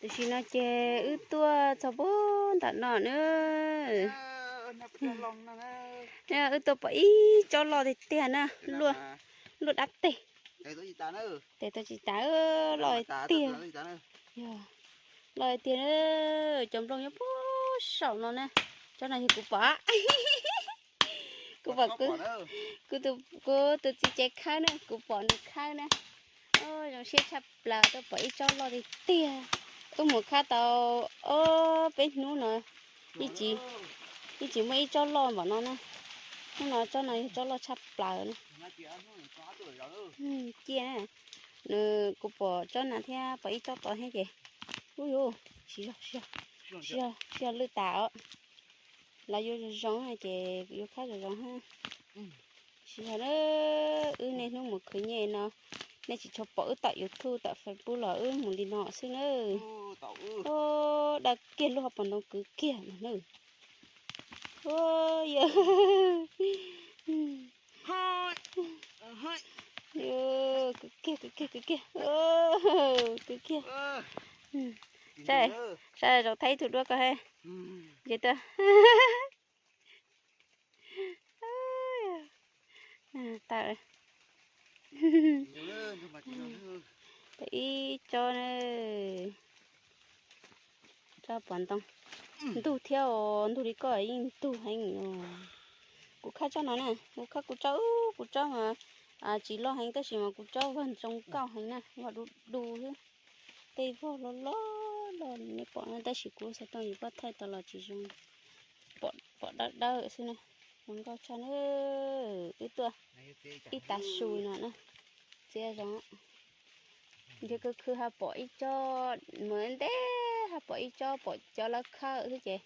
Tam sim no ces wb tuaj txog puag nram no na. Wb tuaj pom ib tsob loj tiag tiag na, luaj dab teg. Tes tau tsis tas, loj tiag. Yog, loj tiag na. Cov nplooj nyob puag saum no na. Tsob no yog kuv pom, kuv pom kuv, kuv tus txiv tsev khawb na, kuv pom nws khawb na. Zoo siab tshaj plaws tuaj pom ib tsob loj tiag tiag. Wb mus khawb tau ob peb hnub no, yeej tsis muaj ib tsob loj npaum no na. Hnub no tsob no yog tsob loj tshaj plaws na. Ciaj, nws kuv pom tsob na thiab pom ib tsob tod thiab ces, ub yuv, tsis yog, tsis yog lwj tas os. Lawv yuav zoo zoo ces yuav khawb zoo zoo. Tsis yog na, wb niaj hnub mus khwv nyiaj no, nej tsis tshua pom wb tawm YouTube tawm Facebook los wb mus li no xwb na. Dawb kiag lub hauv paus ntoo kwv kiag no na. Kwv kiag, kwv kiag, kwv kiag, kwv kiag. Saib, zaum thaij ib tug duab koj he. Nce tuaj. Tawm, tawm ib tsob na. Tsob pom ntoo ntug thiab os, ntug li koj yeej ntug heev os. Kuv khawb tsob no na, kuv khawb kuv tsob, kuv tsob mas tsis loj heev tab sis mas kuv tsob vag zoo nkauj heev na, vag du du xwb. Tej vag loj loj los nej pom no tab sis kuv xov tooj yus pab thaij tau los tsis zoo, pom dawb dawb xwb na. Zoo nkauj tshaj na. Wb tuaj ib tav su no na, txiab zoo. Nrhiav khwv khwv ho pom ib tsob, mus ntev ho pom ib tsob pom cov lawv khawb xwb ces,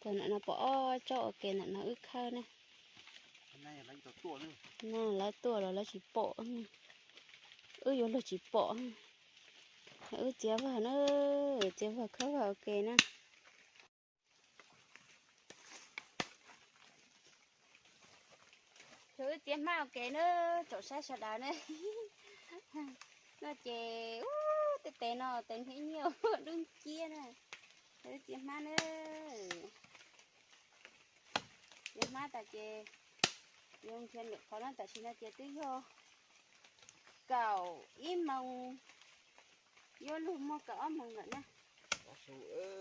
thaum ntawm no pom ob tsob ua ke ntawm no wb khawb na. Na lawv tuaj los lawv tsis pom, wb yuav luag tsis pom. Wb txiav vag na, txiav vag khawb vag ua ke na. Wb txiav hmab ua ke na, tsoom saib sawv daws na. No ces ub, tej tes no tes hnib nyiaj dub nciab na. Wb txiav hmab na. Txiav hmab tas ces yuav nrhiav lwm qhov na, tam sim no ces twb yog kaum ib moos, yuav luag muaj kaum ob moos lawm na.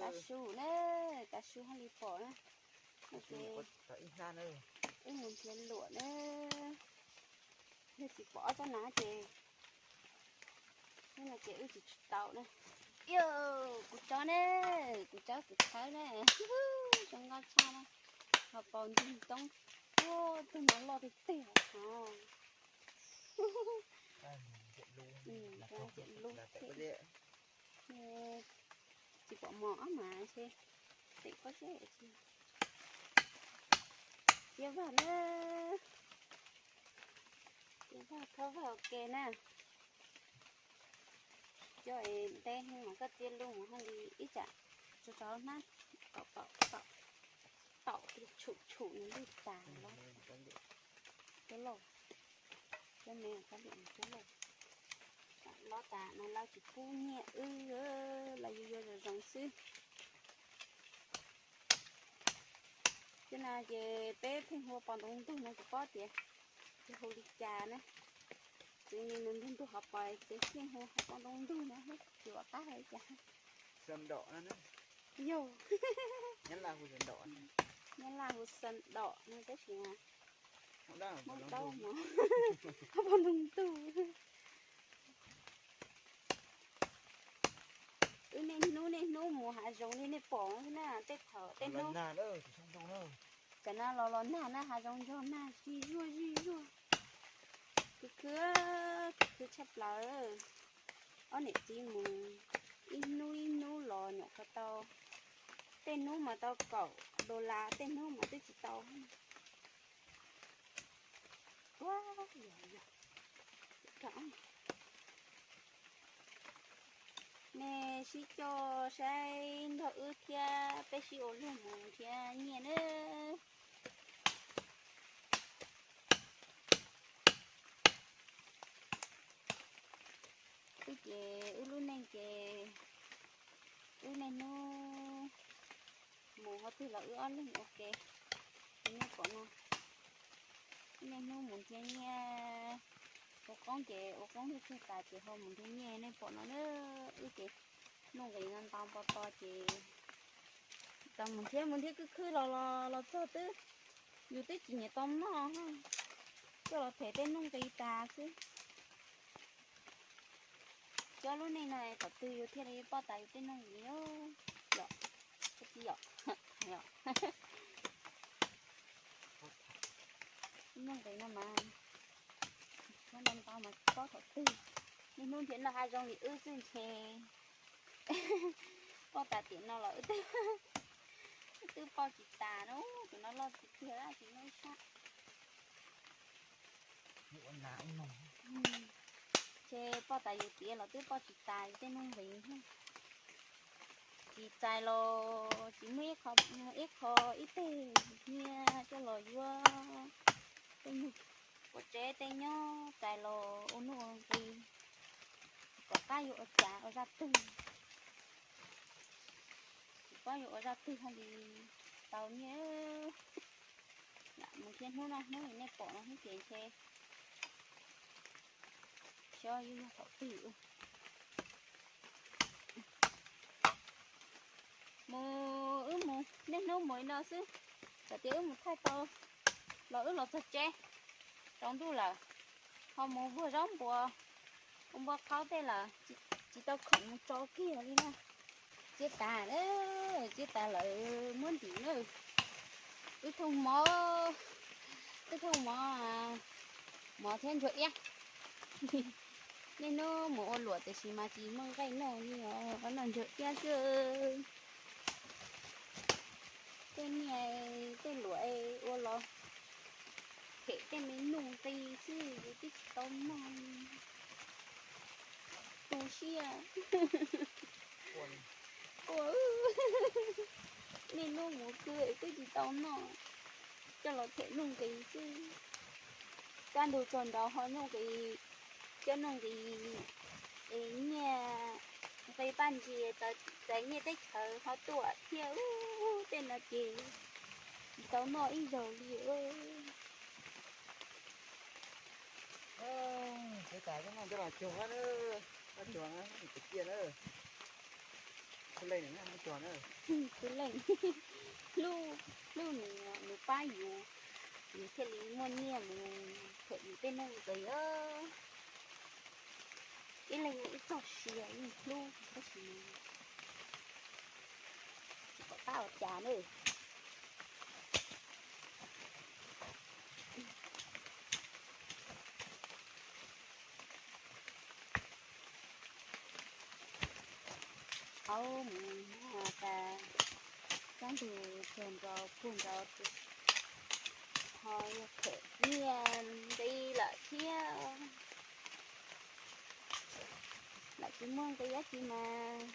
Tav su na, tav su haj li pom na. Wb mus nrhiav luam na, yog tsis pom ob tsob na ces, no ces wb tsis tau na. Ib, kuv tsob ne, kuv tsob kuv khawb ne, zoo nkauj tshaj na. Ho paus ntug ntoob, ub, tus no loj tiag tiag os. Tsis pom mos ob mas ntshe tem pob zeb. Txiav vag na, txiav vag khawb vag ua ke na. Coj es ntev heev mas koj txiav lus mus haj li ib tsam tso tso hnab, taum taum taum, tshum tshum nws lwj tas los. Cov lauj, cov me cov liam cov lauj, los tas mas lawv tsis pub nyiaj wb, lawv yuav yuav zoo zoo xwb. Cov no ces peb pheej hu paus ntoo ntug no tsis paub tias hu li cas na. Txwv li nws ntug ntug hauv paus ces pheej hu paus ntoo ntug no, tsis pom qab hais li cas. Yog, Nyab Laj hu xas dom no tab sis Hmoob Dawb no paus ntoo ntug. Wb niaj hnub niaj hnub mus hav zoov li nej pom na, tej thaum tej hnub, cov no los los nag na, hav zoov nrog nag zij zuag zij zuag. Khwv khwv, khwv khwv tshaj plaws. Ob niam txiv mus ib hnub ib hnub los nyuam qhuav tau, tej hnub mas tau kaum dollar, tej hnub mas twb tsis tau. Nej sib coj saib nrog wb thiab peb sib ua luag mus nrhiav nyiaj nawb. Wb ces wb lub neej ces Twg los wb ob leeg ua ke. Ces nej pom no, niaj hnub mus nrhiav nyiaj, ua qoob ces ua qoob thiaj txog tas ces ho mus nrhiav nyiaj, nej pom no na. Wb ces nuj nqis no ntau npo to ces tau mus nrhiav, mus nrhiav khwb khwb los los los txog twb, yus twb tsis nyiam tau noj, coj los them tej nuj nqis tas xwb. Cov lub neej no thaum twg yus thiaj li poj tas yus tej nuj nqis, yom, tsis yom? Nuj nqis no mas, no ntau mas tsis paub thaum twg. Niaj hnub nrhiav noj hav zoov li wb xwb ntshe poj tas tiam no los wb twb poj tsis tas no, tus no loj tiag tiag tsis muaj ib sab. Ces poj tas yus tiav los twb poj tsis tas yus tej nuj nqis. Tsis txais los tsis muaj ib qho, ib qho ib teg nyiaj coj los yuav tej nyuag pua tsev tej nyob, txais los ua nuj ua nqis, kom qab yuav ua cas ua zaj twg. Tsis paub yuav ua zaj twg haj li tau nyiaj. Mus thiab hnub no hnub nej pom no hnub ces ntshe xyov yuav yog thaum twg. Mus wb mus niaj hnub mus li no xwb, txawm tias wb mus thaij tau los wb los txog tsev tsaus ntuj lawm, ho mus vuag zaub npua, ua npua qhaub tej lawm, tsis tau khoom mus tso kiag li na. Txiab tas, txiab tas lawm muab ntim na. Wb thooj mov, wb thooj mov, mov thiab ntsuag iab. Niaj hnub mus ua luam tiam sis mas tsis muaj nqaij noj li os, noj ntsuag iab xwb. Tej niag tej luam ua los them tej me nuj nqis xwb yus twb tsis tau noj. Tu siab. Ua, niaj hnub mus khwb twb tsis tau noj, coj los them nuj nqis xwb. Kaj ntug tsaus nraud ho nuj nqis, coj nuj nqis, nyiaj nqi paj ntsis, txais nyiaj teb chaws ho tuaj thiab. Tej no ces tsis tau noj ib zaug li. Txiab tas coj los cuag na, cuag tus ciaj na, tus leej na, cuag na. Tus leej, hlub, hlub nws, nws pab yus, yus thiaj li muaj nyiaj mus them yus tej nuj nqis. Ib leeg ib txoj sia, ib leeg hlub tab sis tsis pom qab ua cas na. Aub, mus tas, kaj ntug tsaus nraud puag nraud, ho yog them nyiaj nqi lawm thiab. Lam tsis muaj nqi dab tsi mas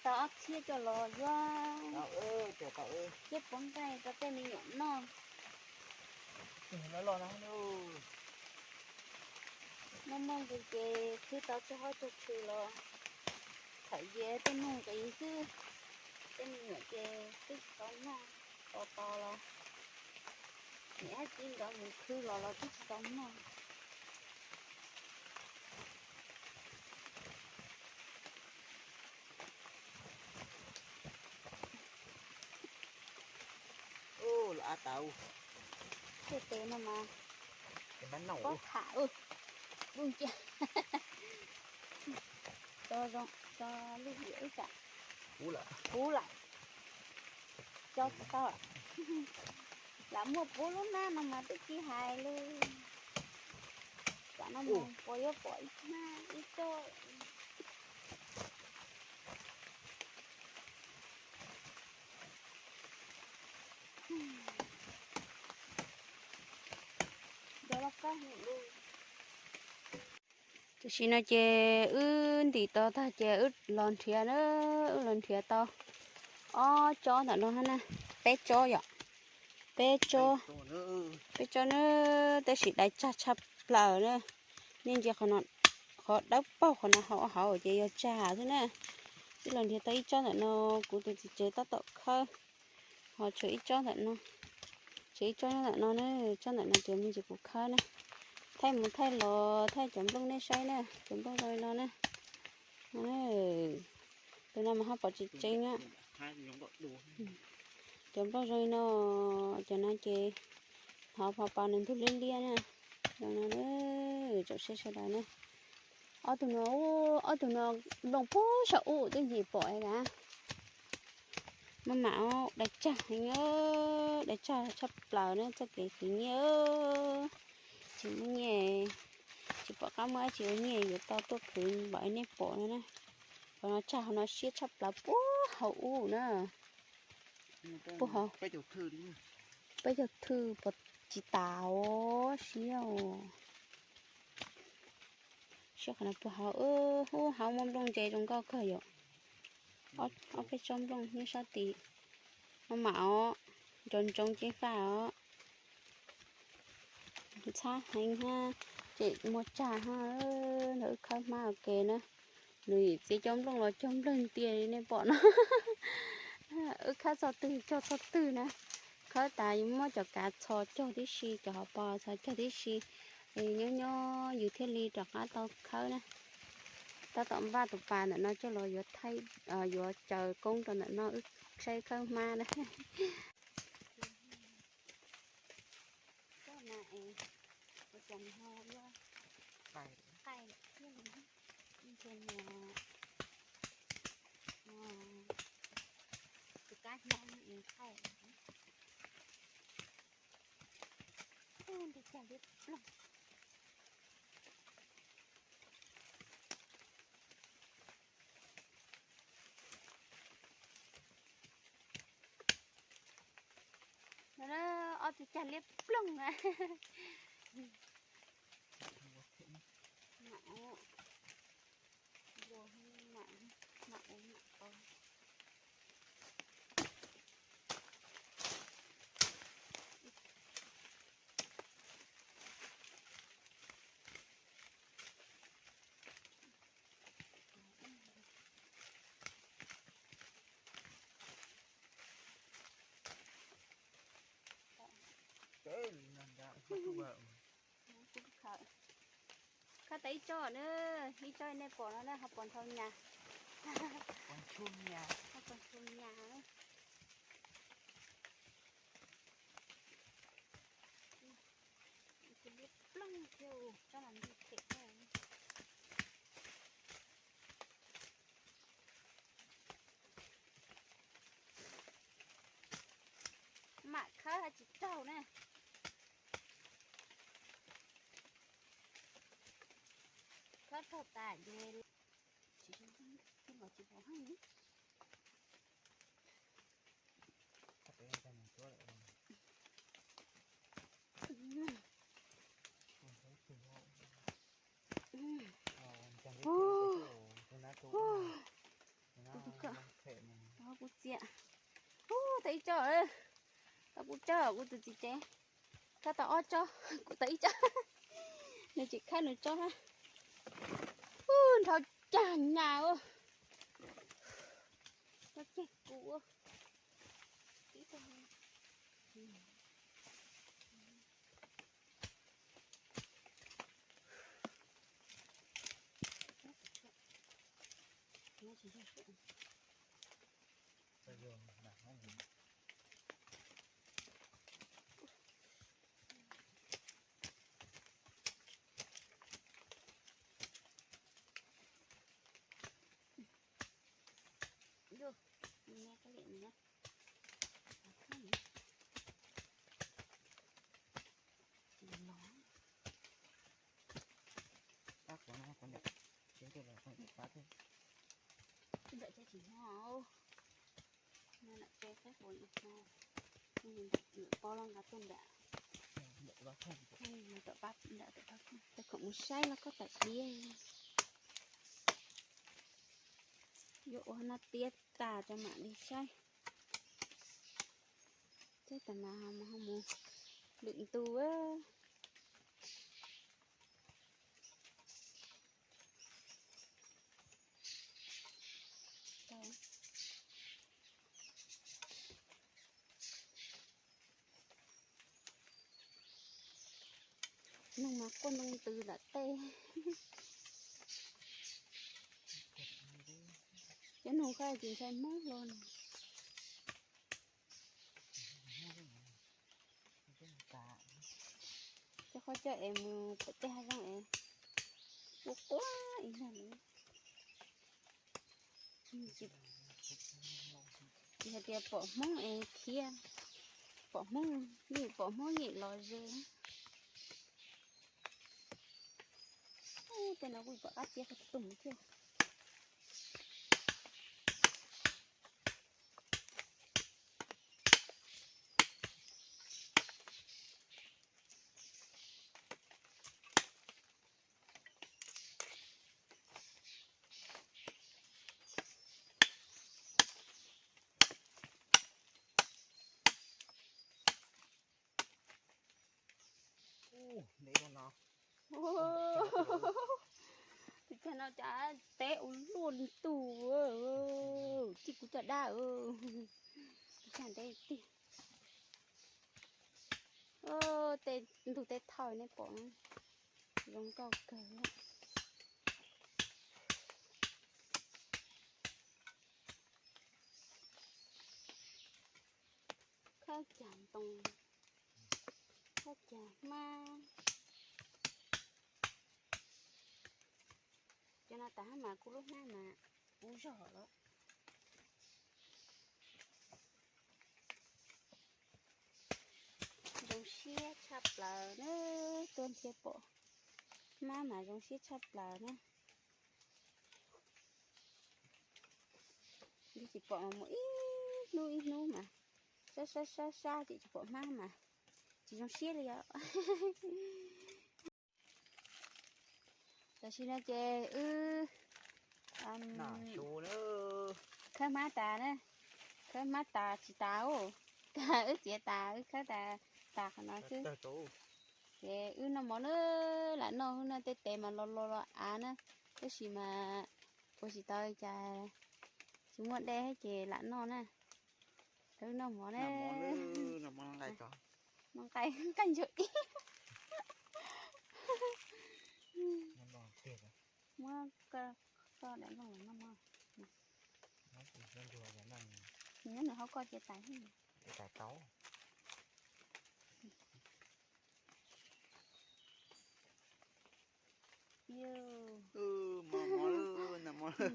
tau ob txhiab coj los yuav thiab puav nqaij rau tej me nyuam noj. Muaj muaj nqi ces khwb tau txog qhov tsog tshwm los txhawm ye tej nuj nqis xwb. Tej me nyuam ces twb tsis tau noj, tos tos los niam hab txiv nkawd mus khwb los los twb tsis tau noj. Ua, los av tas. Tej tes no mas pob tham, lub ncia, tso zoo, tso lub diam ib tsam puv lawm, coj tsis tau. Lam muaj puv lub hnab no mas twb tsis hais li. Tsam no mus puas yuav pom ib hnab ib tsob. Tam sim no ces wb ntim tau tag ces wb los nrhiav na, wb los nrhiav tau ob tsob ntawm no na, peb tsob yom, peb tsob, peb tsob na, tab sis dai tsag tshaj plaws na. Nej ntsia qhov dawb paug qhov no hauv hauv ces yog tsag xwb na. Wb los nrhiav tau ib tsob ntawm no, kuv tus txiv tsev tab tom khawb. Ho tshuav ib tsob ntawm no, tshuav ib tsob nyob ntawm no na, tsob ntawm no ces me ntsis kuv khawb na. Thaij mus thaij los thaij cov nplooj nej saib na, cov nplooj zoo li no na. Tus no mas ho pom tsis tseeb na. Cov nplooj zoo li no, cov no ces ho pom nws ntug liab liab na. Zoo no na, tsoom saib sawv daws na. Ob tug no, ob tug no nplooj puag saum ub twb ncig pom li lawm. Maj mam, dai tsag heev, dai tsag tshaj plaws na txoj kev khwv nyiaj. Tsis muaj nyiaj, tsis pom qab muaj dab tsi ua nyiaj yuav tau tuaj khwv npaum li nej pom no na. Qhov no tsag hauv no siab tshaj plaws puag hauv ub na. Puag hauv, peb caug thwj pom tsis tas os, siab os. Siab qhov no puag hauv, hub hauv muaj nplooj ntse zoo nkauj kawg yom. Ob peb tsob nplooj nyob sab tid. Maj mam os, ntsoov ntsoov ceev faj os. Ntxhab heev hab, tseem muaj tsag hab, ntawm wb khawb hmab ua ke na. Nws txiav cov nplooj los cog nplooj tiag li nej pom no. Wb khawb txog twg cog txog twg na. Khawb tas yuav muab cov kav txhos cog tib si, cov hauv paus txhos cog tib si. Es nyob nyob yus thiaj li rov qab tau khawb na. Tab tom npaj tus pas ntawm no coj los yuav thaij, yuav caw koob rau ntawm no wb saib khawb hmab na. Tus kab hnab qaij. Ub, nti cag liab ploog. No ob tug cag liab ploog na. Khawb tau ib tsob na, ib tsob nej pom no na, ho pom nthau nyas, ho pom nthau nyas. Ploog thiab, tsob no nti them thiab. Mam khawb hab tsis raug na. Khawb raug tas ces tsis, tsis pom heej. Kuv txiav. Ub, tau ib tsob, tau kuv tsob, kuv tus txiv tsev khawb tau ob tsob, kuv tau ib tsob. Nws tseem khawb nws tsob na. Ub, nrhau cag nyas ua, nrhau cag kuv ua. Yus, nws nyob koj liam nws na. Ntawm ces tsis hnov, no lam tso saib puas hnov. Ntawm pov los nqa tuaj nram, ntawm pab, ntawm pab, tej khoom mus saib los koj tawm diav. Yuav ua no tiav tas rau mam li saib. Saib tas mas ho mus lwm ntu. Nug mas quaj ntoo ntws lam tej. Cov nug koj tsis ntshai Hmoob los. Cov qhov coj es mus pem tej hav zoov es ua quaj ib zag li. Tsis hais tias pom Hmoob es khiav, pom Hmoob yeej pom Hmoob yeej los ze. Tej no kuj pom qab txiav qhov tus thiab. Tus cag no cas teb ua luaj li tus, txij kuv caj dab, tus cag ntev tiag. Tej ntug teb thawj nej pom zoo nkauj kawg. Khawb cag ntoo, khawb cag hmab. Cov no tas hab mas kuv lub hnab mas kuv zog lawm. Zoo siab tshaj plaws na, tuaj nrhiav pom hmab mas zoo siab tshaj plaws na. Tsis pom mas mus ib hnub ib hnub mas sab sab sab sab ces tsis pom hmab mas tsis zoo siab li os. Tam sim no ces wb khawb hmab tas na, khawb hmab tas tsis tas, wb txiav tas wb khawb tas, tas qhov no xwb. Ces wb noj mov na, lam noj, wb noj tej tes mas los los los av na, tab sis mas ua tsis tau cas tsis muaj dej ces lam noj na. Wb noj mov na, noj nqaij, nqaij ntsuag iab. Muab koj daim nplooj los noj mov. Nyob nws hauv koj cia tais.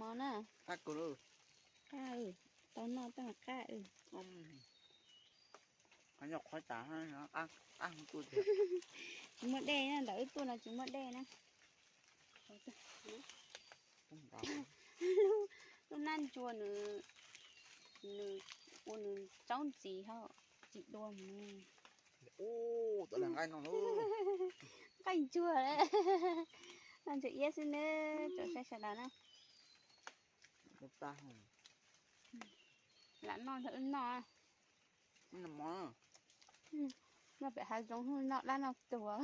Mov na, qab, tau noj tau qab. Tsis muaj dej na, ntawm wb tuaj no tsis muaj dej na. Lub hnab ntsuag nws, nws ua nws tsaub ntxiv ho tsis dua mus. Nqaij ntsuag, noj ntsuag iab xwb na, tsom saib sawv daws na. Lam noj nrog wb noj. Noj pem hav zoov noj dab noj tuag.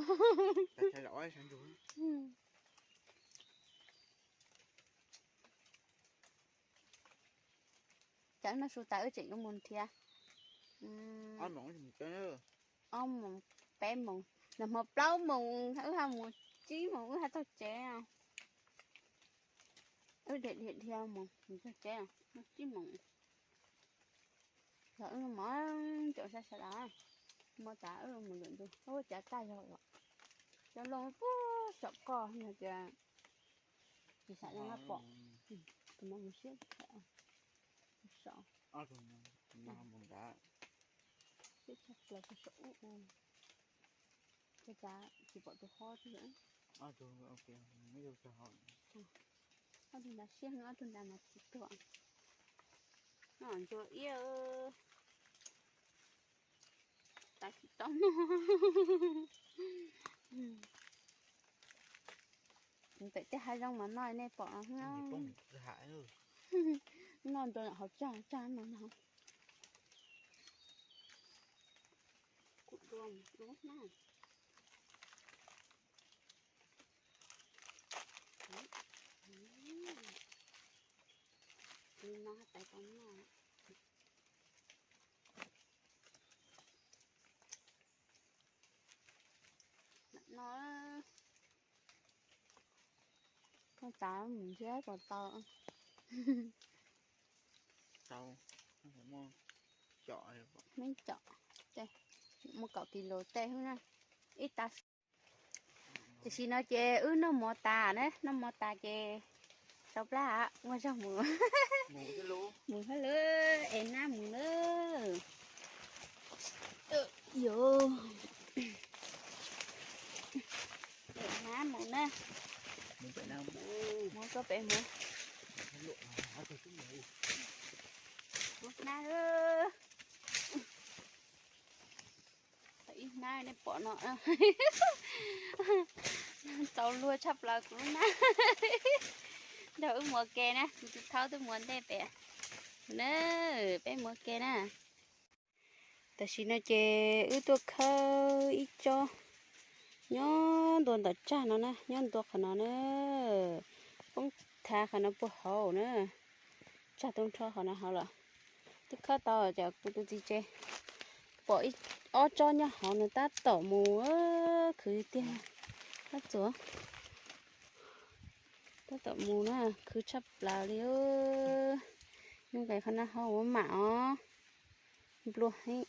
Tsam wb noj su tas wb tseem yuav mus nrhiav. Ob moos, peb moos, nag hmo plaub moos wb ho mus, tsib moos wb ho txog tsev. Wb dhia dhia dhia mus txog tsev, tsib moos. Yog wb mov tsom saib sawv daws, muab tas wb mus lwm ntug, ua cas tag zog lawm. Cov loj puag saum koj yog tias tsis xam zoo no pom, tus no mus siab saum, siab tshaj plaws puag saum ub. Ua cas tsis pom tus hlob thiab. Ob tug nrad siab heev, ob tug nrad mas tsis tuag. Noj ntsuag iab, tas tsis tau noj. Pem tej hav zoov mas noj nej pom no. Noj ntsuag hauv tsag tsag no no. Kuv dua mus dub na. Li no tais tau noj. Lam noj, Tas mus nrhiav kom tau. Meej com, muaj kaum kis lus tej xwb na. Ib tas. Tam sim no ces wb noj mov tas na, noj mov tas ces sau plab muaj zog mus, mus hab lawm, es nab mus na. Yuav, es nab mus na. Mus rau pem mus. Mus nab. Ib hnab nej pom no, txaus luag tshaj plaws kuv lub nab. Nrog wb mus ua ke na, kuv tus thaub twb mus ua ntej pem na, peb mus ua ke na. Tam sim no ces wb tuaj khawb ib tsob nyob ntua ntawm tsag no na, nyob ntua qhov no na, poob thav qhov no puag hauv na, tsag tu nrho qhov no hauv lawm. Twb khawb tau ces kuv tus txiv tsev pom ib, ob tsob nyob hauv no tab tom mus, khwv tiag, tab txuas, tab tom mus na, khwv tshaj plaws li. Nyob nqes qhov no hauv ua mam os, nplua heev,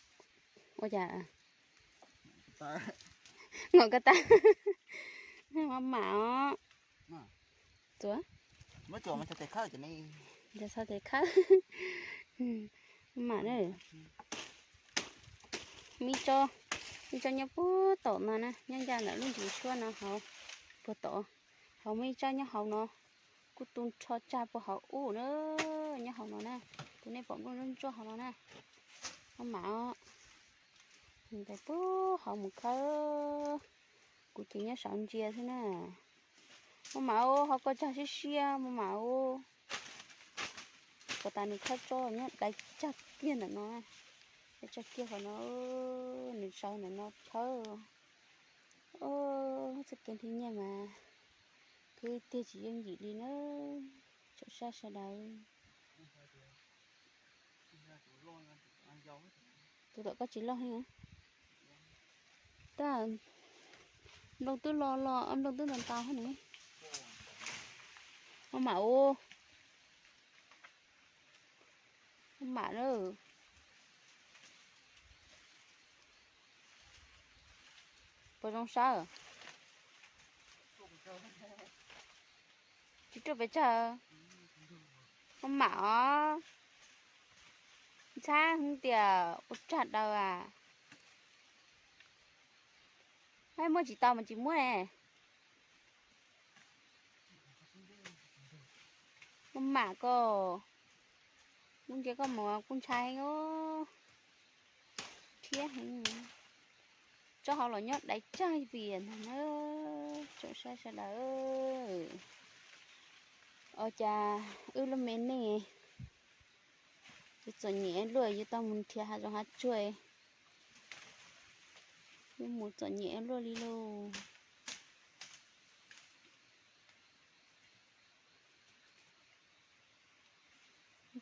ua cas, ngom ko tas, ua mam os, txuas, txhos tes khawb, mam na. Muaj ib tsob, ib tsob nyob puag tom no na, nyob ncaj ntawm lub ntsis suab no hauv, puag tom, hauv muaj ib tsob nyob hauv no, kuj tu nrho tsag puag hauv ub na, nyob hauv no na, tus nej pom nplooj ntsuab ntsuab hauv no na. Muaj mam os, nqes puag hauv mus khawb, kuv ces nyob saum ntsia xwb na. Muaj mam os, hauv ko tsag siab siab muaj mam os. Puag tas nws khawb tsob nyob dai tsag kiag ntawm no, dai tsag kiag qhov no, nws sawv ntawm no khawb. Txoj kev nrhiav nyiaj mas khwv tiag tsis yooj yim li na, tsoom saib sawv daws. Tus tom koj tsis loj heev. Tab nplooj twb lo lo, nplooj twb ntau ntau ne. Ua mam ua, ua mam na. Puas zoo sawb? Tsis ruaj pes tsawg. Ua mam os. Ntxhab hwv tias ua tsag daws as. Muab tsis tau mas tsis muab ne. Ua mam koj, kuv ntsia koj mus kuv ntshai heev os. Thiab heev, tsob hauv los nyob dai tsag vias ntag na, tsoom saib sawv daws. Ua cas wb lub me neej yuav txom nyem luaj, yuav tau mus nrhiav hav zoov hav tsuag, yuav mus txom nyem luaj li lauj.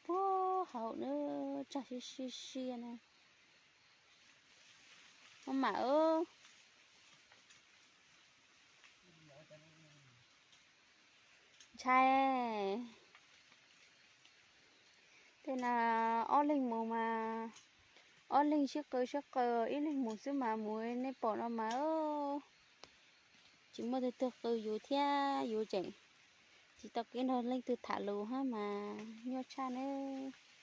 Puag hauv na, tsag siab siab siab na. Ua mam os. Ntshai. Tej no ob leeg mus mas, ob leeg sib qw sib qw, ib leeg mus xwb mas mus, nej pom no mas tsis muaj tug twg qw yus thiab, yus tseem tsis tau kev nrog leej twg tham lus hab mas nyuaj tshaj ne.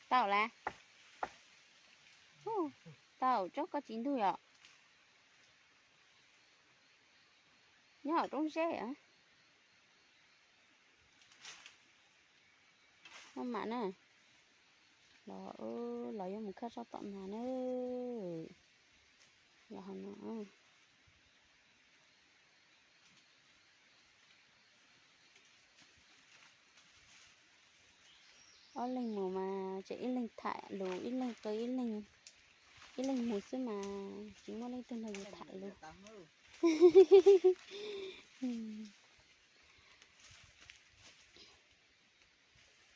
Tau lawm. Tau, tsob koj tsis ntug yom. Nyob hauv roob zeb. Ua mam na, los, los yuav mus khawb tsob tom no na. Los hauv no. Ob leeg mus mas tseem ib leeg tham lus, ib leeg qw, ib leeg mus xwb mas tsis muaj leej twg nrog yus tham lus.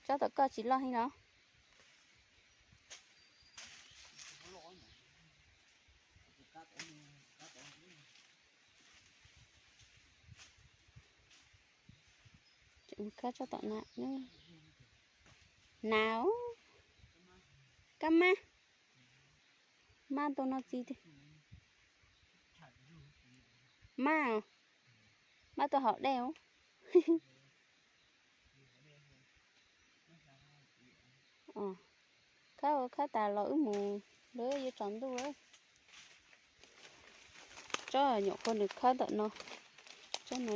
Tsob tom koj tsis loj heev los? Khawb tsob tom na. Nas, kab mab, mab tua no txiv twg? Mab, mab tua hauv dej. Khawb, khawb tas los wb mus, lawv yuav tsaus ntuj lawm. Tsob nyuam qhuav nws khawb ntawm no, tsob no,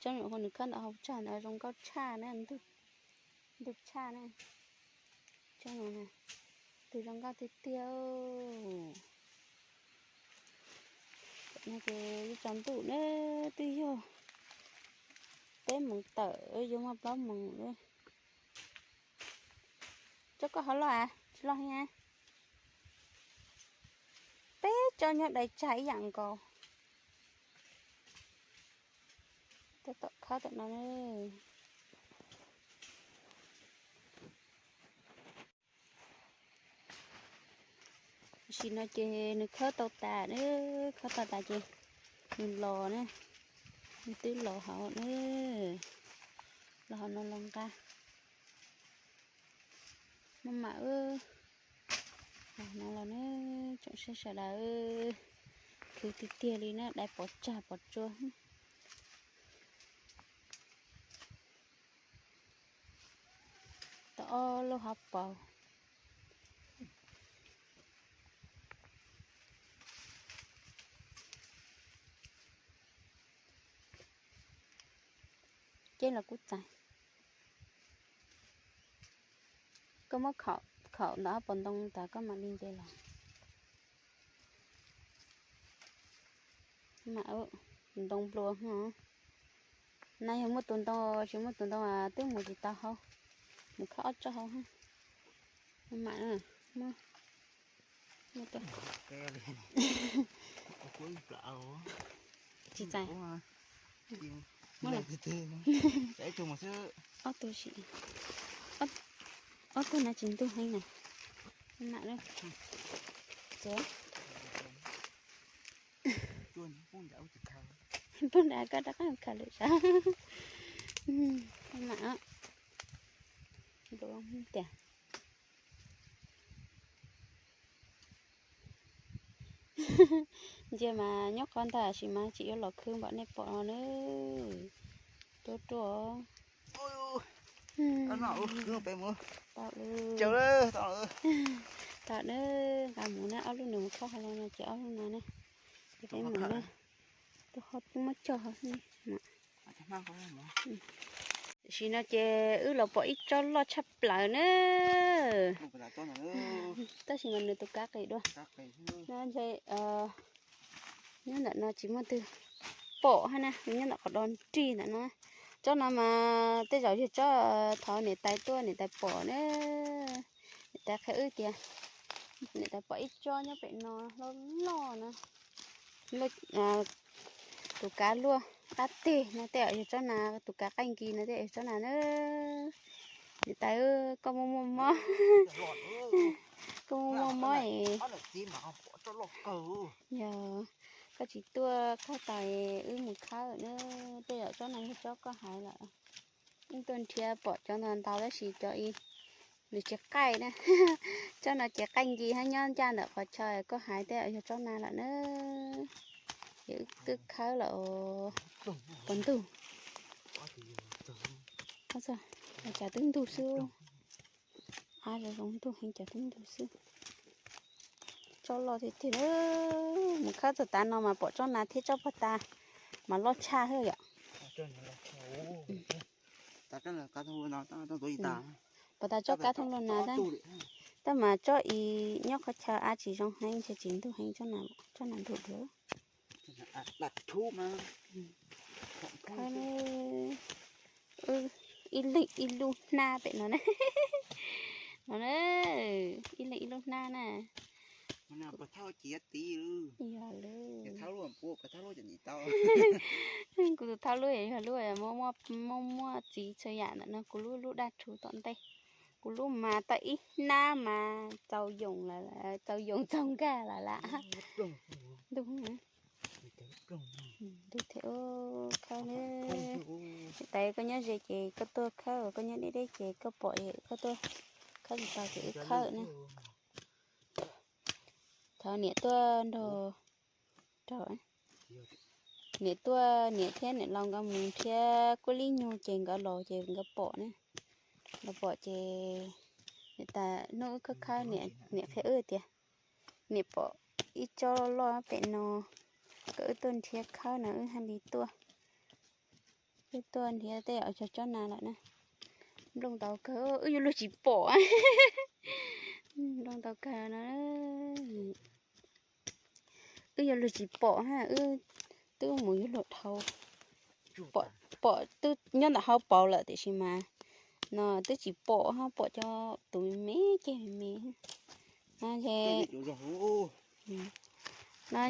tsob nyuam qhuav nws khawb ntawm hauv tsag ntawd zoo nkauj tshaj na, ntug tshaj na. Tsob no, tus zoo nkauj tiag tiag. No ces yuav tsaus ntuj na, twb yog peb moos tawm yuav muaj plaub moos. Tsob koj ho loj as, tsis loj heev. Peb tsob nyob dai tsag ib yam nkaus. Tsob tom khawb tom no. Tam sim no ces nws khawb tau tas na, khawb tau tas ces nws los na, nws twb los hauv na, los hauv no los nqa. Maj mam, los no los na, tsoom saib sawv daws, khwv tiag tiag li na, dai pov tsag pov tsua. Tau ob lub hauv paus. Ceb los kuj txais. Koj muab khaum, khaum ntawm ob pov ntoo tas koj mam li nce los. Ntoo nplua. Na yog muaj tus ntoo, tsis muaj tus ntoo twb mus tsis tau hauv, mus khawb ob tsob hauv. Mam, tsis txais. Ob tug, ob tug na tsis ntug heev na. Mam, poob nrad koj rov qab khaws lwm sab. Mam, tias ntsia mas nyob qhov ntag sis mas tsis yuav los khwv npaum nej pom no na. Ruaj ruaj. Tau na, nqa mus na, ob lub nws mus khob hauv los no ces ob lub no na. Ces peb mus na, tus ho twb muab cog hauv. Tam sim no ces wb los pom ib tsob loj tshaj plaws na. Tab sis mas nws tus kav qis dua. Ntshe nyob ntawm no tsis muaj twg pom hab na, nyob ntawm qhov do nrig ntawm no. Tsob no mas tej zaum yog tsob thaum niam tais tuaj niam tais pom na. Niam tais qhia wb tias niam tais pom ib tsob nyob pem no loj loj na. Tus kav luaj qab teg no tej zaum yog tsob na, tus kav qaij nkis no tej zaum yog tsob na na. Niam tais, koj muaj muaj mob, koj muaj muaj mob es yog koj tsis tuaj khawb tas wb mus khawb na. Tej zaum tsob no yog tsob koj hais lawm. Wb tuaj nrhiav pom cov ntau ntau tab sis cov nws tsis qaij na. Tsob no ces qaij nkis hab nyob ncaj ntawm qhov chaw koj hais tej zaum yog tsob na lawm na. Ces wb twb khawb lawm. Pov ntug, cas twb ntug xwb. Av zoo zoo ntug heev, cas twb ntug xwb. Tsob loj tiag tiag. Mus khawb txog tav no mas pom tsob nas thiab tsob pog tas mas loj tshaj hwb yom. Pom tas tsob kab thooj luaj nas, tab mas tsob i nyob qhov chaw av tsis zoo heev ntshe tsis ntug heev, tsob nas ntug dua. Ib leeg ib lub hnab pem no na. No na, ib leeg ib lub hnab na. Yog lawm. Kuv tus thauj lub yog lub muaj muaj txiv txhua yam ntawm no, kuv lub lub daj rhuv tom ntej. Kuv lub mas tau ib hnab mas txaus yoos lawm, txaus yoos txaus nkag lawm lam. Ntug. Ntuj thiab khawb ne. Tais koj nyob ze ces koj tuaj khawb, koj nyob deb deb ces koj pom, koj tuaj khawb tsis tau ces wb khawb ne. Thaum niam tuaj nrog, niam tuaj, niam thiab niam laus nkawd mus nrhiav kuab lib nyug ces nkawd los ces nkawd pom ne. Nkawd pom ces niam tas hnub wb khawb khawb, niam qhia wb tias niam pom ib tsob loj pem no, kom wb tuaj nrhiav khawb no wb thiaj li tuaj. Wb tuaj nrhiav tej zaum cog tsob na lawm na. Nplooj ntau kawg, wb yuav luag tsis pom. Nplooj ntau kawg no. Wb yuav luag tsis pom ha, wb twb mus yuav luag dhau. Pom twb nyob ntawm hauv paus lawm tiam sis mas no twb tsis pom ha, pom cov tus me me ceg me me. No ces no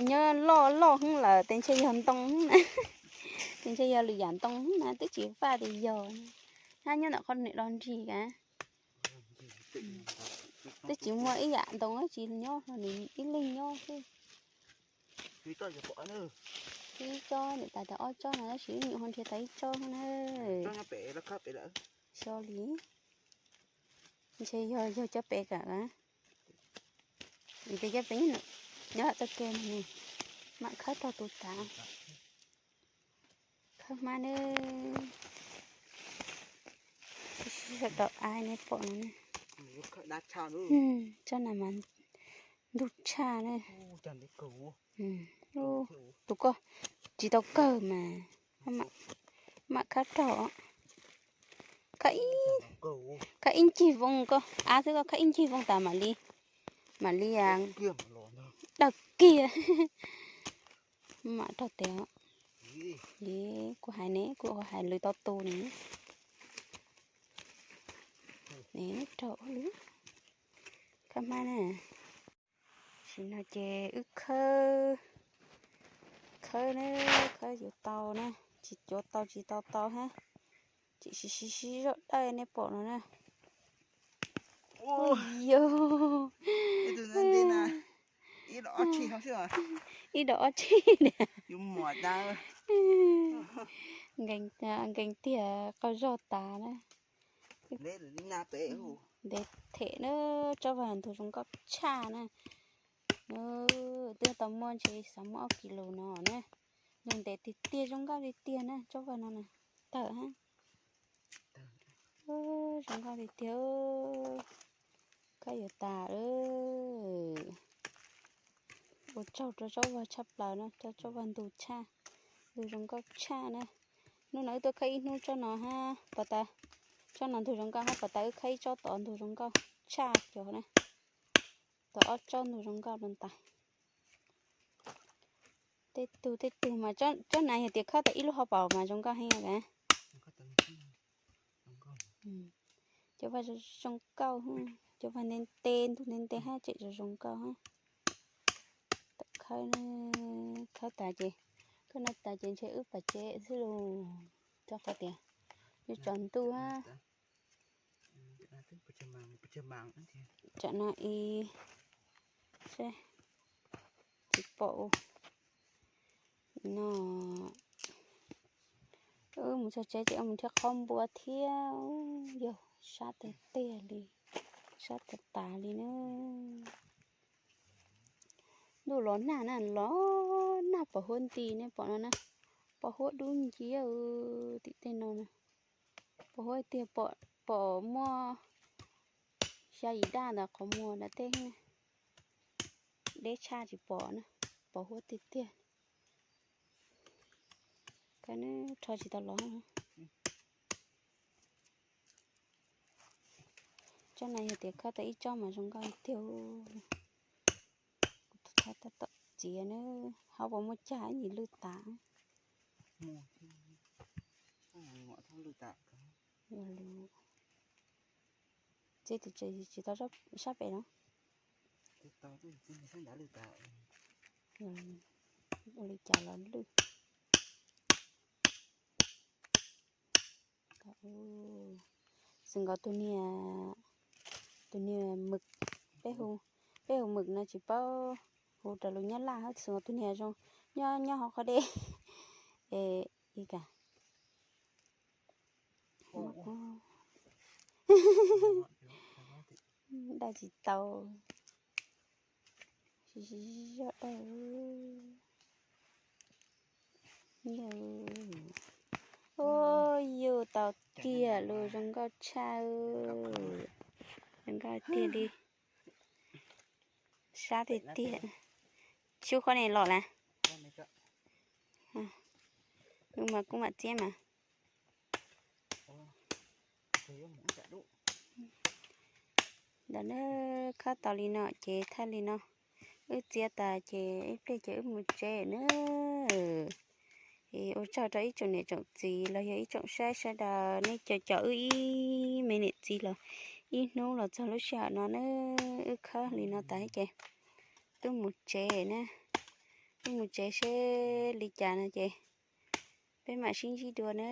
nyob loj loj heev lawm tes ntshe yog ntoo heev na. Tes ntshe yog lwm yam ntoo heev na, twb tsis faj tias yog. Hab nyob ntawm qhov niam los nrig ka. Twb tsis muaj ib yam ntoo dab tsi nyob, ib leeg nyob xwb. Ib tsob niam tas tas ob tsob no tab sis wb nyuam qhuav nrhiav tas ib tsob na. Xyov li, ntshe yog yog cov pem kam a. Vim tias cov pem nyob txoj kev no ne, mam khawb rau tus tas. Khawb hmab ne, sawv daws ai nej pom no ne. Tsob na mas ntug tshaj ne. Tus ko tsis tau kawg mas mam khawb rau. Khawb ib ncig voos ko, av xwb ko, khawb ib ncig voos tas mam li, mam li dawg kiag. Mam rau tias, kuv hais ne, kuv hais lwm tau tus ne. Ne rau ua lwm, khawb hmab na. Tam sim no ces wb khawb, khawb na, khawb yuav tau na, tsis yuav tau tsis tau tau hab. Tseem sib sib sib zog dawj nej pom no na. Yog ib dos ob tshij niam. Nkees tiag qau zog tas na. Ntev them na, tsob vag ntug zoo nkauj tshaj na. Twb tau muaj ntshe xav muaj ob kis lus no na. Ntev tiag tiag zoo nkauj tiag tiag na, tsob vag no na. Tawm hab. Zoo nkauj tiag tiag. Khawb yuav tas. Ua tsaug rau tsob vag tshaj plaws no, tsob vag ntug tshaj, ntug zoo nkauj tshaj na. Hnub no wb tuaj khawb ib hnub tsob no hab, tsob no ntug zoo nkauj hab, pas tas wb khawb ib tsob tod ntug zoo nkauj tshaj cov na. Tau ob tsob ntug zoo nkauj rau ntais. Tej tug tej tug mas tsob na yog tias khawb tau ib lub hauv paus mas zoo nkauj heev. Cov vag zoo nkauj, cov vag ntev ntev ntug ntev ntev hab tseem zoo zoo nkauj hab. Tawm khawb, khawb tas ces, khawb no tas ces ntshe wb pas tsev xwb lauj, rau qhov tias yuav tsaus ntuj hab. Tsam no ib, seb, tsis pom no. Wb mus txog tsev ces wb mus nrhiav qhov npua thiab. Yog sab tiag tiag li, sab tas tas li na. Ntuj los nag na, los nag pos huab nti ne, pom no na, pos huab dub nciab tim tej no na. Pos huab tiag, pom muaj xya yim daj ntawm qhov muag nram tej, deb tshaj tsis pom na, pos huab tiag tiag. Khawb neb rho tsis tau los. Tsob no yog tias khawb tau ib tsob mas zoo nkauj tiag. Kuv tab tom txiav na, hauv puas muaj cag ib yim lwj tas. Txiav tus tsev tsis tau sab pem no. Ua li cas los lwj. Xwm nkaus tus niag, tus niag mws, peb hu, peb hu mws no tsis paub hu raws lus Nyab Laj, xwm nkaus tus niag zoo Nyob nyob hauv qhov dej. Es ib ka, dai tsis tau. Zoj daj. Ua, yus tau tiag lus zoo nkauj tshaj. Zoo nkauj tiag li. Sab tiag tiag. Xub qhov ne los lawm. Mas kuv mam txiab mas. Ntawm nab khab tau li no ces thawj li no. Wb txiav tas ces ib pliag ces wb mus tsev na. Es ua tsaug rau ib tsoom niam tsoom txiv los yog ib tsoom saib sawv daws, nej cov caum wb ib me niam txiv los ib hnub los txog lub sij hawm no na. Wb khawb li no tas ces wb mus tsev na. Wb mus tsev seb li cas no ces peb mam sib ntsib dua na.